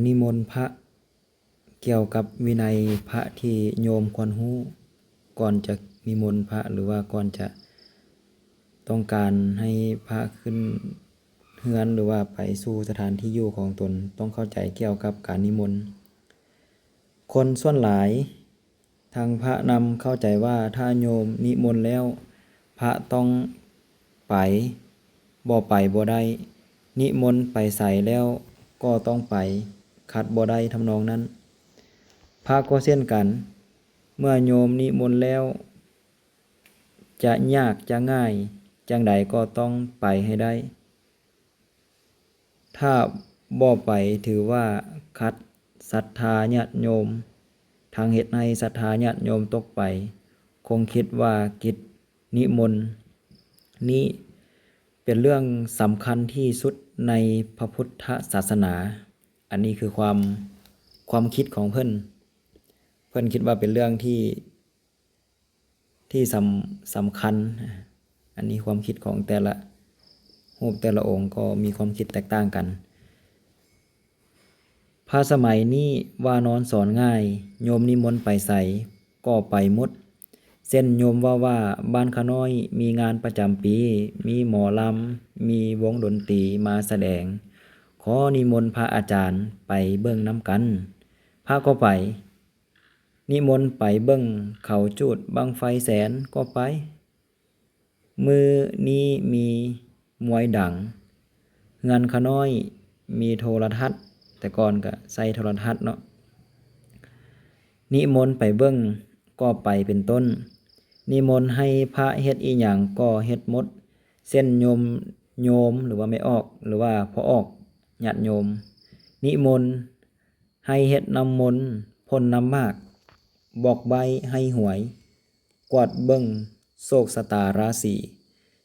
ນິມົນພະ ກ່ຽວກັບວິໄນພະທີ່ໂຍມຄວນຮູ້ ກ່ອນຈະນິມົນພະ ຫຼືວ່າກ່ອນຈະຕ້ອງການໃຫ້ພະຂຶ້ນເຮືອນ ຫຼືວ່າໄປສູ່ສະຖານທີ່ຢູ່ຂອງຕົນ ຕ້ອງເຂົ້າໃຈກ່ຽວກັບການນິມົນ. ຄົນສ່ວນຫຼາຍ ທັງພະນຳເຂົ້າໃຈວ່າ ຖ້າໂຍມນິມົນແລ້ວ ພະຕ້ອງໄປ, ບໍ່ໄປບໍ່ໄດ້, ນິມົນໄປໃສແລ້ວກໍຕ້ອງໄປ, ຂັດບໍ່ໄດ້ ທຳນອງນັ້ນ. ພະກໍເຊັ່ນກັນ, ເມື່ອໂຍມນິມົນແລ້ວ ຈະຍາກຈະງ່າຍຈັ່ງໃດກໍຕ້ອງໄປໃຫ້ໄດ້. ຖ້າບໍ່ໄປຖືວ່າຂັດສັດທາຍາດໂຍມ, ທັງເຮັດໃຫ້ສັດທາຍາດໂຍມຕົກໄປ, ຄົງຄິດວ່າກິດນິມົນນີ້ເປັນເລື່ອງສຳຄັນທີ່ສຸດໃນພະພຸດທະສາສະໜາ. ອັນນີ້ຄືຄວາມ, ຄວາມຄິດຂອງເພິ່ນ, ເພິ່ນຄິດວ່າເປັນເລື່ອງທີ່ ທີ່ສຳ, ສຳຄັນ. ອັນນີ້ຄວາມຄິດຂອງແຕ່ລະຮູບແຕ່ລະອົງກໍມີຄວາມຄິດແຕກຕ່າງກັນ. ພະສະໄໝນີ້ວ່ານອນສອນງ່າຍ, ໂຍມນິມົນໄປໃສກໍໄປໝົດ. ເຊັ່ນໂຍມເວົ້າວ່າ ບ້ານຂ້ານ້ອຍມີງານປະຈຳປີ, ມີໝໍລຳ, ມີວົງດົນຕີມາສະແດງ, ຂໍນິມົນພະອາຈານໄປເບິ່ງນຳກັນ. ພະກໍໄປ. ນິມົນໄປເບິ່ງເຂົາຈູດບັ້ງໄຟແສນກໍໄປ. ມື້ນີ້ມີມວຍດັງ. ເຮືອນຂ້ານ້ອຍມີໂທລະທັດ, ແຕ່ກ່ອນກະໃຊ້ໂທລະທັດເນາະ. ນິມົນໄປເບິ່ງກໍໄປເປັນຕົ້ນ. ນິມົນໃຫ້ພະເຮັດອີ່ຫຍັງກໍເຮັດໝົດ. ເຊັ່ນໂຍມ, ໂຍມ ຫຼືວ່າແມ່ອອກ ຫຼືວ່າພໍ່ອອກ ຍາດໂຍມ ນິມົນ ໃຫ້ເຮັດນ້ຳມົນ, ພົ່ນນ້ຳໝາກ, ບອກໃບ້ໃຫ້ຫວຍ, ກວດເບິ່ງໂຊກຊະຕາລາສີ,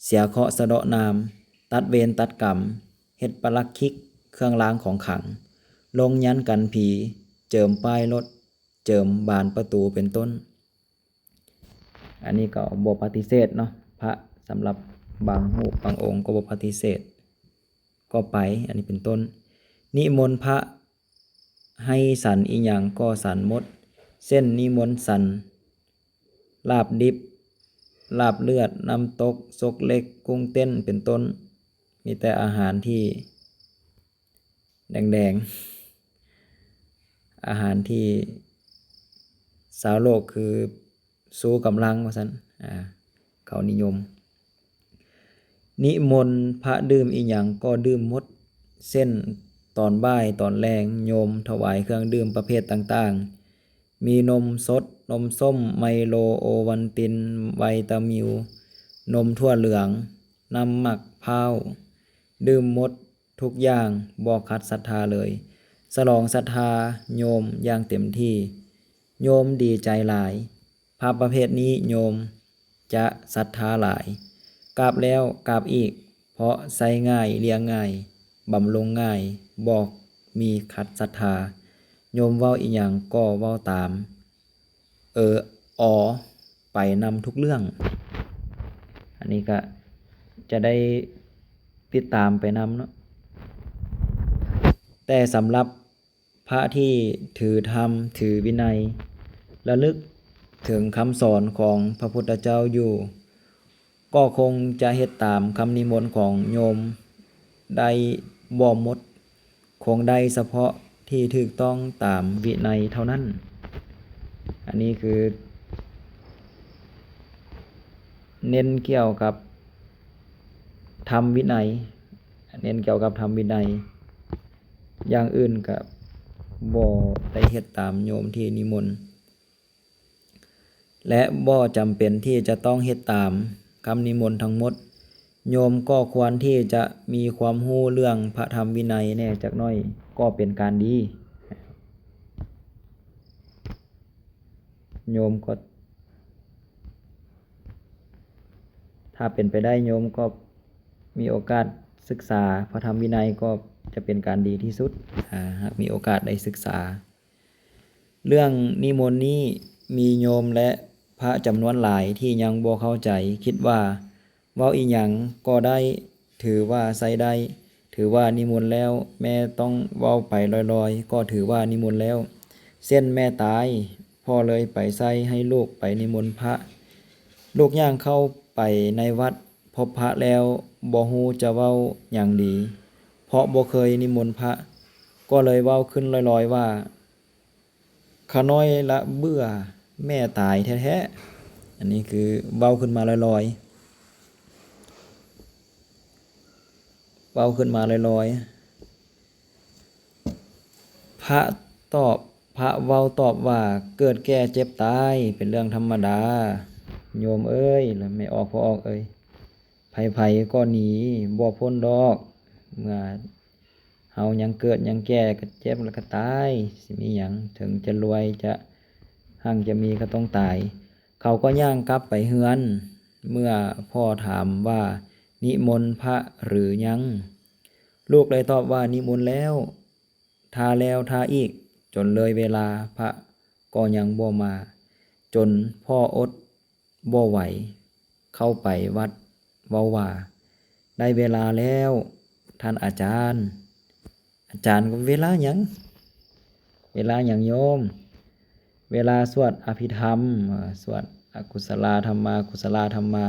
ເສຍເຄາະສະເດາະນາມ, ຕັດເວນຕັດກຳ, ເຮັດປະລັກຄິກ, ເຄື່ອງລາງຂອງຂັງ, ລົງຍັນກັນຜີ, ເຈີມປ້າຍລົດ, ເຈີມບານປະຕູ ເປັນຕົ້ນ. ອັນນີ້ກໍບໍ່ປະຕິເສດເນາະ, ພະສຳລັບບາງຮູບບາງອົງກໍບໍ່ປະຕິເສດ, ກໍໄປ, ອັນນີ້ເປັນຕົ້ນ. ນິມົນພະໃຫ້ສັນອີ່ຫຍັງກໍສັນໝົດ, ເຊັ່ນ ນິມົນສັນລາບດິບ, ລາບເລືອດ, ນ້ຳຕົກ, ສົກເຫຼັກ, ກຸ້ງເຕັ້ນ ເປັນຕົ້ນ. ມີແຕ່ອາຫານທີ່ ແດງໆ ອາຫານທີ່ຊາວໂລກຄືຊູກຳລັງວ່າຊັ້ນ, ອາ ເຂົານິຍົມ. ນິມົນພະດື່ມອີ່ຫຍັງກໍດື່ມໝົດ, ເຊັ່ນ ຕອນບ່າຍຕອນແລງໂຍມຖວາຍເຄື່ອງດື່ມປະເພດຕ່າງໆ, ມີນົມສົດ, ນົມສົ້ມ, ໄມໂລ, ໂອວັນຕິນ, ໄວຕາມິວ, ນົມຖົ່ວເຫຼືອງ, ນ້ຳໝາກພ້າວ, ດື່ມໝົດ ທຸກຢ່າງບໍ່ຂັດສັດທາເລີຍ, ສະຫຼອງສັດທາໂຍມຢ່າງເຕັມທີ່. ໂຍມດີໃຈຫຼາຍ, ພະປະເພດນີ້ໂຍມຈະສັດທາຫຼາຍ, ກາບແລ້ວກາບອີກ, ເພາະໃຊ້ງ່າຍ, ລ້ຽງງ່າຍ, ບຳລຸງງ່າຍ, ບໍ່ມີຂັດສັດທາ. ໂຍມເວົ້າອີ່ຫຍັງກໍເວົ້າຕາມ ເອີ ອໍ ໄປນຳທຸກເລື່ອງ. ອັນນີ້ກະຈະໄດ້ຕິດຕາມໄປນຳເນາະ. ແຕ່ສຳລັບພະທີ່ຖືທຳ ຖືວິໄນ, ລະລຶກເຖິງຄຳສອນຂອງພະພຸດທະເຈົ້າຢູ່, ກໍຄົງຈະເຮັດຕາມຄຳນິມົນຂອງໂຍມໄດ້ບໍ່ໝົດ, ຄົງໄດ້ສະເພາະທີ່ຖືກຕ້ອງຕາມວິໄນເທົ່ານັ້ນ. ອັນນີ້ຄືເນັ້ນກ່ຽວກັບທຳວິໄນ, ເນັ້ນກ່ຽວກັບທຳວິໄນ, ຢ່າງອື່ນກະບໍ່ໄດ້ເຮັດຕາມໂຍມທີ່ນິມົນ. ແລະ ບໍ່ຈຳເປັນທີ່ຈະຕ້ອງເຮັດຕາມຄຳນິມົນທັງໝົດ. ໂຍມກໍຄວນທີ່ຈະມີຄວາມຮູ້ເລື່ອງພະທຳວິໄນແດ່ຈັກໜ້ອຍກໍເປັນການດີ. ໂຍມກໍ ຖ້າເປັນໄປໄດ້ ໂຍມກໍມີໂອກາດສຶກສາພະທຳວິໄນກໍຈະເປັນການດີທີ່ສຸດ, ຫາກມີໂອກາດໄດ້ສຶກສາ. ເລື່ອງນິມົນນີ້ມີໂຍມ ແລະ ພະຈຳນວນຫຼາຍທີ່ຍັງບໍ່ເຂົ້າໃຈ, ຄິດວ່າເວົ້າອີ່ຫຍັງກໍໄດ້, ຖືວ່າໃຊ້ໄດ້, ເ ຖືວ່ານິມົນແລ້ວ, ແມ່ຕ້ອງເວົ້າໄປລອຍໆ ກໍຖືວ່ານິມົນແລ້ວ. ເຊັ່ນແມ່ຕາຍ, ພໍ່ເລີຍໄປໃສ່ໃຫ້ລູກໄປນິມົນພະ. ລູກຍ່າງເຂົ້າໄປໃນວັດ, ພົບພະແລ້ວບໍ່ຮູ້ຈະເວົ້າຫຍັງດີ, ເພາະບໍ່ເຄີຍນິມົນພະ, ກໍເລີຍເວົ້າຂຶ້ນລອຍໆວ່າ ຂ້ານ້ອຍລະເບື່ອແມ່ຕາຍແທ້ໆ. ອັນນີ້ຄືເວົ້າຂຶ້ນມາລອຍໆ ເວົ້າຂຶ້ນມາລອຍໆ. ພະຕອບ, ພະເວົ້າຕອບວ່າ ເກີດແກ່ເຈັບຕາຍເປັນເລື່ອງທຳມະດາ ໂຍມເອີຍ ແມ່ອອກພໍ່ອອກເອີຍ. ໃຜໆກໍໜີບໍ່ພົ້ນດອກ ເມື່ອເຮົາຍັງເກີດຍັງແກ່ກໍເຈັບແລ້ວກໍຕາຍ ຊິມີຫຍັງ ເຖິງຈະລວຍຈະຮັ່ງຈະມີກໍຕ້ອງຕາຍ. ເຂົາກໍຍ່າງກັບໄປເຮືອນ ເມື່ອພໍ່ຖາມວ່າ ນິມົນພະຫຼືຍັງ? ລູກເລີຍຕອບວ່າ ນິມົນແລ້ວ ຖ້າແລ້ວຖ້າອີກ ຈົນເລີຍເວລາ ພະກໍຍັງບໍ່ມາ ຈົນພໍ່ອົດບໍ່ໄຫວ ເຂົ້າໄປວັດເວົ້າວ່າ ໄດ້ເວລາແລ້ວທ່ານອາຈານ. ອາຈານກໍເວລາຫຍັງ? ເວລາຫຍັງໂຍມ? ເວລາສວດອະພິທຳ, ສວດອະກຸສະລາທຳມາ, ກຸສະລາທຳມາ,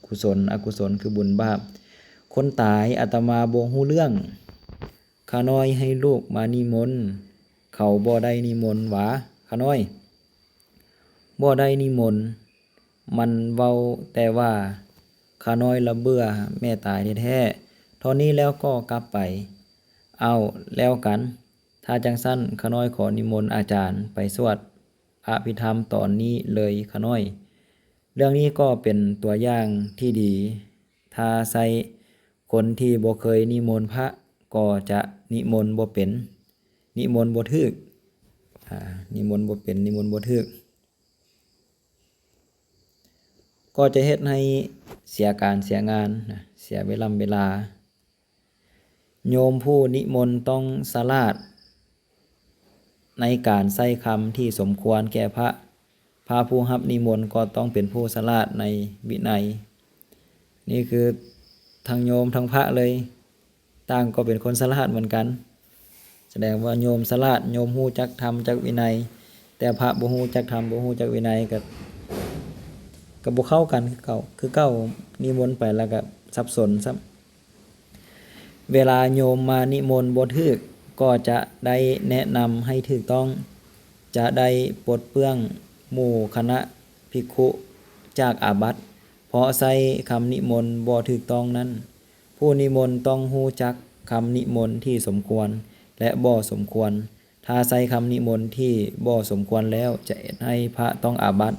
ກຸສົນອະກຸສົນຄືບຸນບາບ. ຄົນຕາຍອາດຕະມາບໍ່ຮູ້ເລື່ອງ. ຂ້ານ້ອຍໃຫ້ລູກມານິມົນ, ເຂົາບໍ່ໄດ້ນິມົນຫວາ ຂ້ານ້ອຍ? ບໍ່ໄດ້ນິມົນ, ມັນເວົ້າແຕ່ວ່າ ຂ້ານ້ອຍລະເບື່ອແມ່ຕາຍແທ້ໆ. ເທົ່ານີ້ແລ້ວກໍກັບໄປ. ເອົ້າ, ແລ້ວກັນ. ຖ້າຈັ່ງຊັ້ນ ຂ້ານ້ອຍຂໍນິມົນອາຈານໄປສວດອະພິທຳຕອນນີ້ເລີຍ ຂ້ານ້ອຍ. ເລື່ອງນີ້ກໍເປັນຕົວຢ່າງທີ່ດີ. ຖ້າໃຊ້ຄົນທີ່ບໍ່ເຄີຍນິມົນພະ ກໍຈະນິມົນບໍ່ເປັນ, ນິມົນບໍ່ຖືກ, ອາ, ນິມົນບໍ່ເປັນ, ນິມົນບໍ່ຖືກ. ກໍຈະເຮັດໃຫ້ເສຍການເສຍງານນະ, ເສຍເວລຳເວລາ. ໂຍມຜູ້ນິມົນຕ້ອງສະຫຼາດໃນການໃຊ້ຄຳທີ່ສົມຄວນແກ່ພະ. ພະຜູ້ຮັບນິມົນກໍຕ້ອງເປັນຜູ້ສະຫຼາດໃນວິໄນ. ນີ້ຄືທັງໂຍມທັງພະເລີຍ. ຕ່າງກໍເປັນຄົນສະຫຼາດເໝືອນກັນ. ສະແດງວ່າໂຍມສະຫຼາດ, ໂຍມຮູ້ຈັກທຳຈັກວິໄນ, ແຕ່ພະບໍ່ຮູ້ຈັກທຳ, ບໍ່ຮູ້ຈັກວິໄນ, ກໍ, ກໍບໍ່ເຂົ້າກັນຄືເກົ່າ, ຄືເກົ່າ, ນິມົນໄປແລ້ວກໍສັບສົນຊ້ຳ. ເວລາໂຍມມານິມົນບໍ່ຖືກ, ກໍຈະໄດ້ແນະນຳໃຫ້ຖືກຕ້ອງ, ຈະໄດ້ປົດເປື້ອງໝູ່ຄະນະພິກຂຸຈາກອາບັດ, ເພາະໃຊ້ຄຳນິມົນບໍ່ຖືກຕ້ອງນັ້ນ. ຜູ້ນິມົນຕ້ອງຮູ້ຈັກຄຳນິມົນທີ່ສົມຄວນ ແລະ ບໍ່ສົມຄວນ. ຖ້າໃຊ້ຄຳນິມົນທີ່ບໍ່ສົມຄວນແລ້ວ ຈະເຮັດໃຫ້ພະຕ້ອງອາບັດ.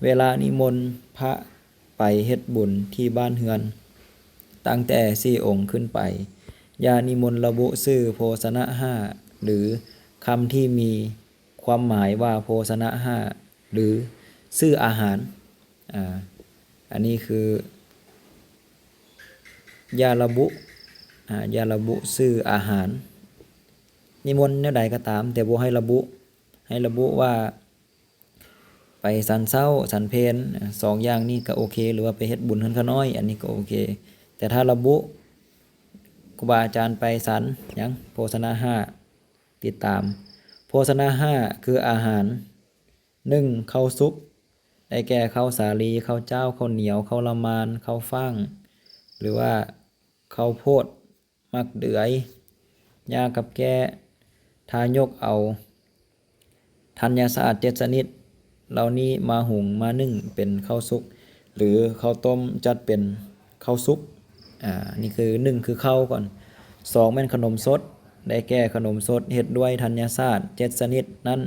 ເວລານິມົນພະໄປເຮັດບຸນທີ່ບ້ານເຮືອນ ຕັ້ງແຕ່ສີ່ອົງຂຶ້ນໄປ, ຢ່ານິມົນລະບຸຊື່ໂພຊະນະຫ້າ ຫຼື ຄຳທີ່ມີຄວາມໝາຍວ່າໂພຊະນະຫ້າ ຫຼື ຊື່ອາຫານ. ອາ, ອັນນີ້ຄື ຢ່າລະບຸ, ອາ, ຢ່າລະບຸຊື່ອາຫານ. ນິມົນແນວໃດກໍຕາມ, ແຕ່ບໍ່ໃຫ້ລະບຸ, ໃຫ້ລະບຸວ່າໄປສັນເຊົ້າ, ສັນເພນ, ອາ, ສອງຢ່າງນີ້ກໍໂອເຄ, ຫຼືວ່າໄປເຮັດບຸນເຮືອນຂ້ານ້ອຍ, ອັນນີ້ກໍໂອເຄ. ແຕ່ຖ້າລະບຸ ຄູບາອາຈານໄປສັນຫຍັງ, ໂພຊະນະຫ້າ, ຕິດຕາມ. ໂພຊະນະຫ້າ ຄືອາຫານ. ໜຶ່ງ ເຂົ້າສຸກ ໄດ້ແກ່ເຂົ້າສາລີ, ເຂົ້າຈ້າວ, ເຂົ້າໜຽວ, ເຂົ້າລະມານ, ເຂົ້າຟາງ ຫຼືວ່າເຂົ້າໂພດ, ໝາກເດືອຍ, ຫຍ້າກັບແກ້. ຖ້າຍົກເອົາທັນຍະຊາດເຈັດຊະນິດເຫຼົ່ານີ້ມາຫຸງມາໜຶ້ງເປັນເຂົ້າສຸກ ຫຼື ເຂົ້າຕົ້ມຈັດເປັນເຂົ້າສຸກ. ອາ ນີ້ຄື ໜຶ່ງ ຄືເຂົ້າກ່ອນ. ສອງ ແມ່ນຂະໜົມສົດ ໄດ້ແກ່ຂະໜົມສົດເຮັດດ້ວຍທັນຍະຊາດເຈັດຊະນິດນັ້ນ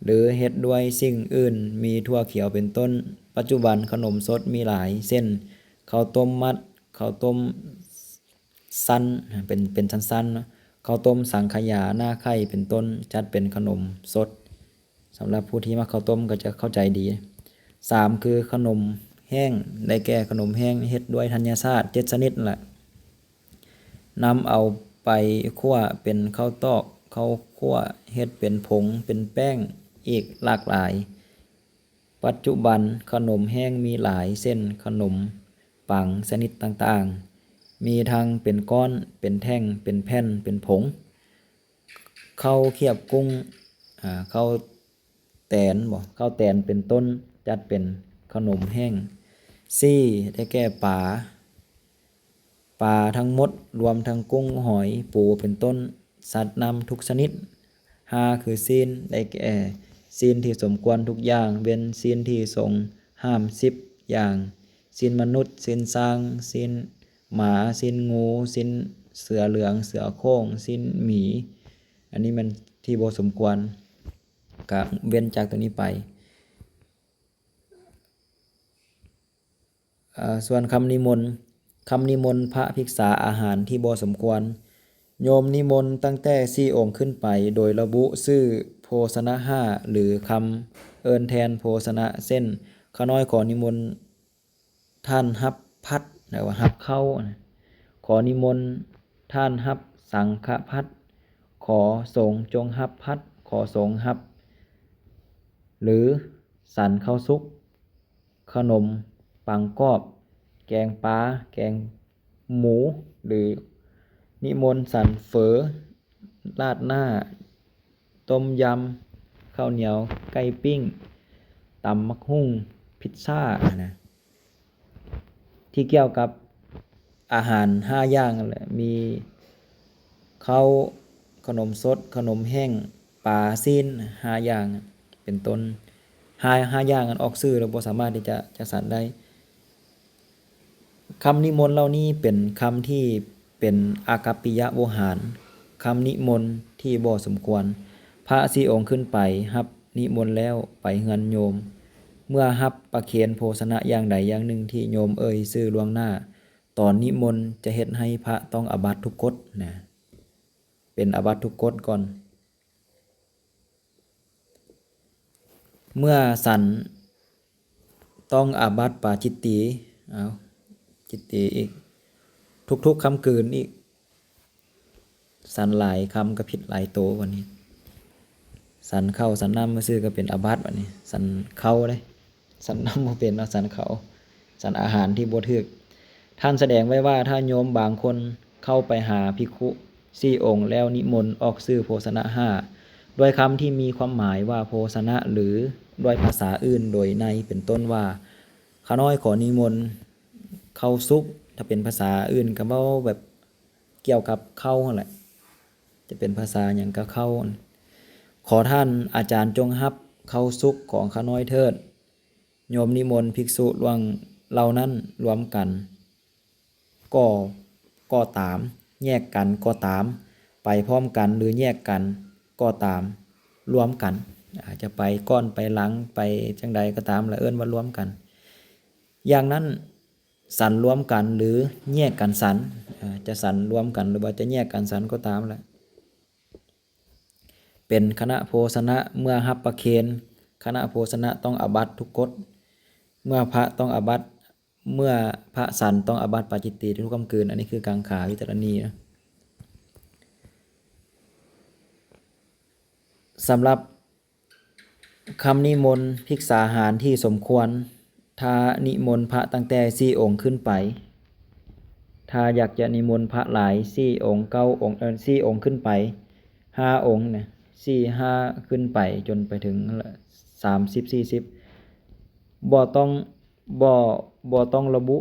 ຫຼື ເຮັດດ້ວຍສິ່ງອື່ນ ມີຖົ່ວຂຽວເປັນຕົ້ນ. ປັດຈຸບັນຂະໜົມສົດມີຫຼາຍ ເຊັ່ນ ເຂົ້າຕົ້ມມັດ, ເຂົ້າຕົ້ມ ຊັ້ນ ເປັນ ເປັນຊັ້ນໆ ເນາະ, ເຂົ້າຕົ້ມສັງຂະຫຍາ, ໜ້າໄຂ່ ເປັນຕົ້ນ, ຈັດເປັນຂະໜົມສົດ. ສຳລັບຜູ້ທີ່ມັກເຂົ້າຕົ້ມກໍຈະເຂົ້າໃຈດີ. ສາມ ຄືຂະໜົມແຫ້ງ, ໄດ້ແກ່ຂະໜົມແຫ້ງເຮັດດ້ວຍທັນຍະຊາດເຈັດຊະນິດນັ້ນລະ, ນຳເອົາໄປຂົ້ວເປັນເຂົ້າຕອກ, ເຂົ້າຂົ້ວເຮັດເປັນຜົງ, ເປັນແປ້ງ ອີກຫຼາກຫຼາຍ. ປັດຈຸບັນຂະໜົມແຫ້ງມີຫຼາຍ ເຊັ່ນ ຂະໜົມປັງຊະນິດຕ່າງ ມີທັງເປັນກ້ອນ, ເປັນແທ່ງ, ເປັນແຜ່ນ, ເປັນຜົງ. ເຂົ້າຄຽບກຸ້ງ, ອາ, ເຂົ້າແຕນບໍ, ເຂົ້າແຕນເປັນຕົ້ນ, ຈັດເປັນຂະໜົມແຫ້ງ. ສີ່ ໄດ້ແກ່ປາ, ປາທັງໝົດ, ລວມທັງກຸ້ງ, ຫອຍ, ປູເປັນຕົ້ນ, ສັດນ້ຳທຸກຊະນິດ. ຫ້າ ຄືຊີ້ນ, ໄດ້ແກ່ຊີ້ນທີ່ສົມຄວນທຸກຢ່າງ, ເວັ້ນຊີ້ນທີ່ຊົງຫ້າມສິບຢ່າງ, ຊີ້ນມະນຸດ, ຊີ້ນຊ້າງ, ຊີ້ນໝາ, ຊີ້ນງູ, ຊີ້ນເສືອເຫຼືອງ, ເສືອໂຄ່ງ, ຊີ້ນໝີ. ອັນນີ້ແມ່ນທີ່ບໍ່ສົມຄວນ, ກະເວັ້ນຈາກໂຕນີ້ໄປ. ເອີ່ ສ່ວນຄຳນິມົນ, ຄຳນິມົນພະພິກສາອາຫານທີ່ບໍ່ສົມຄວນ. ໂຍມນິມົນຕັ້ງແຕ່ສີ່ອົງຂຶ້ນໄປ, ໂດຍລະບຸຊື່ໂພຊະນະຫ້າ ຫຼື ຄຳເອີ້ນແທນໂພຊະນະ ເຊັ່ນ ຂ້ານ້ອຍຂໍນິມົນທ່ານຮັບພັດ ຫຼືວ່າຮັບເຂົ້າ, ຂໍນິມົນທ່ານຮັບສັງຄະພັດ, ຂໍສົງຈົ່ງຮັບພັດ, ຂໍສົງຮັບ ຫຼື ສັນເຂົ້າສຸກ, ຂະໜົມປັງກອບ, ແກງປາ, ແກງໝູ ຫຼື ນິມົນສັນເຝີ, ລາດໜ້າ, ຕົ້ມຍຳ, ເຂົ້າໜຽວ, ໄກ່ປີ້ງ, ຕຳໝາກຫຸ່ງ, ພິດຊາ ນະ. ທີ່ກ່ຽວກັບອາຫານຫ້າຢ່າງນັ້ນແຫຼະ ມີເຂົ້າ, ຂະໜົມສົດ, ຂະໜົມແຫ້ງ, ປາ, ຊີ້ນ ຫ້າຢ່າງເປັນຕົ້ນ. ຫ້າ ຫ້າຢ່າງນັ້ນອອກຊື່ແລ້ວບໍ່ສາມາດທີ່ຈະຈັດສັນໄດ້. ຄຳນິມົນເຫຼົ່ານີ້ເປັນຄຳທີ່ເປັນອາກັບປິຍະໂວຫານ, ຄຳນິມົນທີ່ບໍ່ສົມຄວນ. ພະສີ່ອົງຂຶ້ນໄປຮັບນິມົນແລ້ວໄປເຮືອນໂຍມ, ເມື່ອຮັບປະເຄນໂພຊະນະຢ່າງໃດຢ່າງໜຶ່ງທີ່ໂຍມເອີ່ຍຊື່ລ່ວງໜ້າ, ຕອນນິມົນຈະເຮັດໃຫ້ພະຕ້ອງອາບັດທຸກກົດນະ, ເປັນອາບັດທຸກກົດກ່ອນ. ເມື່ອສັນຕ້ອງອາບັດປາຈິດຕີ, ເອົາ ຈິດຕີອີກ, ທຸກໆຄ່ຳຄືນອີກ. ສັນຫຼາຍຄຳກໍຜິດຫຼາຍໂຕບັດນີ້. ສັນເຂົ້າສັນນ້ຳຊື່ໆກໍເປັນອາບັດບັດນີ້. ສັນເຂົ້າເດ້, ສັນນ້ຳບໍ່ເປັນເນາະ, ສັນເຂົ້າ, ສັນອາຫານທີ່ບໍ່ຖືກ. ທ່ານສະແດງໄວ້ວ່າ ຖ້າໂຍມບາງຄົນເຂົ້າໄປຫາພິກຂຸສີ່ອົງແລ້ວນິມົນອອກຊື່ໂພຊະນະຫ້າ ດ້ວຍຄຳທີ່ມີຄວາມໝາຍວ່າໂພຊະນະ ຫຼື ດ້ວຍພາສາອື່ນໂດຍໃນ ເປັນຕົ້ນວ່າ ຂ້ານ້ອຍຂໍນິມົນເຂົ້າສຸກ, ຖ້າເປັນພາສາອື່ນກໍເວົ້າແບບກ່ຽວກັບເຂົ້າຫັ້ນແຫຼະ, ຈະເປັນພາສາຫຍັງກໍເຂົ້າ. ຂໍທ່ານອາຈານຈົ່ງຮັບເຂົ້າສຸກຂອງຂ້ານ້ອຍເຖີດ. ໂຍມນິມົນພິກສຸລ່ວງເຫຼົ່ານັ້ນລວມກັນ ກໍ ກໍຕາມ, ແຍກກັນກໍຕາມ, ໄປພ້ອມກັນ ຫຼື ແຍກກັນກໍຕາມ, ລວມກັນ. ອາດຈະໄປກ່ອນໄປຫຼັງ, ໄປຈັ່ງໃດກໍຕາມລະ ເອີ້ນວ່າລວມກັນ. ຢ່າງນັ້ນ, ສັນລວມກັນ ຫຼື ແຍກກັນສັນ, ອາ ຈະສັນລວມກັນ ຫຼືວ່າຈະແຍກກັນສັນກໍຕາມລະ. ເປັນຄະນະໂພຊະນະ ເມື່ອຮັບປະເຄນ, ຄະນະໂພຊະນະຕ້ອງອາບັດທຸກກົດ. ເມື່ອພະຕ້ອງອາບັດ, ເມື່ອພະສັນຕ້ອງອາບັດປາຈິດຕີທຸກຄ່ຳຄືນ. ອັນນີ້ຄືກັງຂາວິຕະລະນີນະ. ສຳລັບ ຄຳນິມົນພິກສາຫານທີ່ສົມຄວນ, ຖ້ານິມົນພະຕັ້ງແຕ່ສີ່ອົງຂຶ້ນໄປ, ຖ້າຢາກຈະນິມົນພະຫຼາຍ ສີ່ອົງ, ເກົ້າອົງ, ເອີ ສີ່ອົງຂຶ້ນໄປ, ຫ້າອົງນະ, ສີ່ ຫ້າ ຂຶ້ນໄປ ຈົນໄປເຖິງສາມສິບ ສີ່ສິບ, ບໍ່ຕ້ອງ, ບໍ່, ບໍ່ຕ້ອງລະບຸ,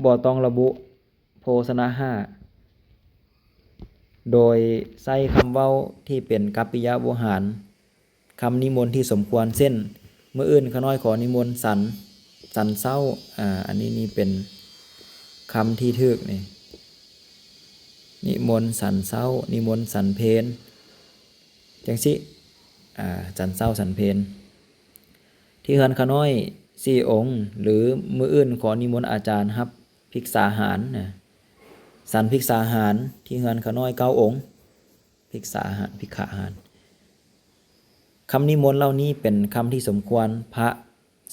ບໍ່ຕ້ອງລະບຸ ໂພຊະນະຫ້າ ໂດຍໃຊ້ຄຳເວົ້າທີ່ເປັນກັບປິຍະໂວຫານ, ຄຳນິມົນທີ່ສົມຄວນ ເຊັ່ນ ມື້ອື່ນຂ້ານ້ອຍຂໍນິມົນສັນ, ສັນເຊົ້າ, ອາ ອັນນີ້ນີ້ເປັນຄຳທີ່ຖືກນີ້, ນິມົນສັນເຊົ້າ, ນິມົນສັນເພນ ຈັ່ງຊີ້, ອາ ສັນເຊົ້າສັນເພນ. ທີ່ເຮືອນຂ້ານ້ອຍສີ່ອົງ ຫຼື ມື້ອື່ນຂໍນິມົນອາຈານຮັບພິກສາຫານນະ, ສັນພິກສາຫານທີ່ເຮືອນຂ້ານ້ອຍເກົ້າອົງ, ພິກສາຫານ, ພິກຂະຫານ. ຄຳນິມົນເຫຼົ່ານີ້ເປັນຄຳທີ່ສົມຄວນ, ພະ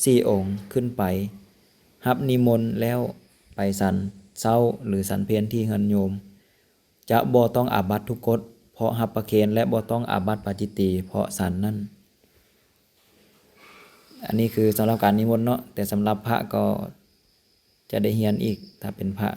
ສີ່ອົງຂຶ້ນໄປຮັບນິມົນແລ້ວໄປສັນເຊົ້າ ຫຼື ສັນເພນທີ່ເຮືອນໂຍມ. ຈະບໍ່ຕ້ອງອາບັດທຸກກົດ ເພາະຮັບປະເຄນ ແລະ ບໍ່ຕ້ອງອາບັດປາຈິດຕີ ເພາະສັນນັ້ນ. ອັນນີ້ຄືສຳລັບການນິມົນເນາະ, ແຕ່ສຳລັບພະກໍ ຈະໄດ້ຮຽນອີກ ຖ້າເປັນພະ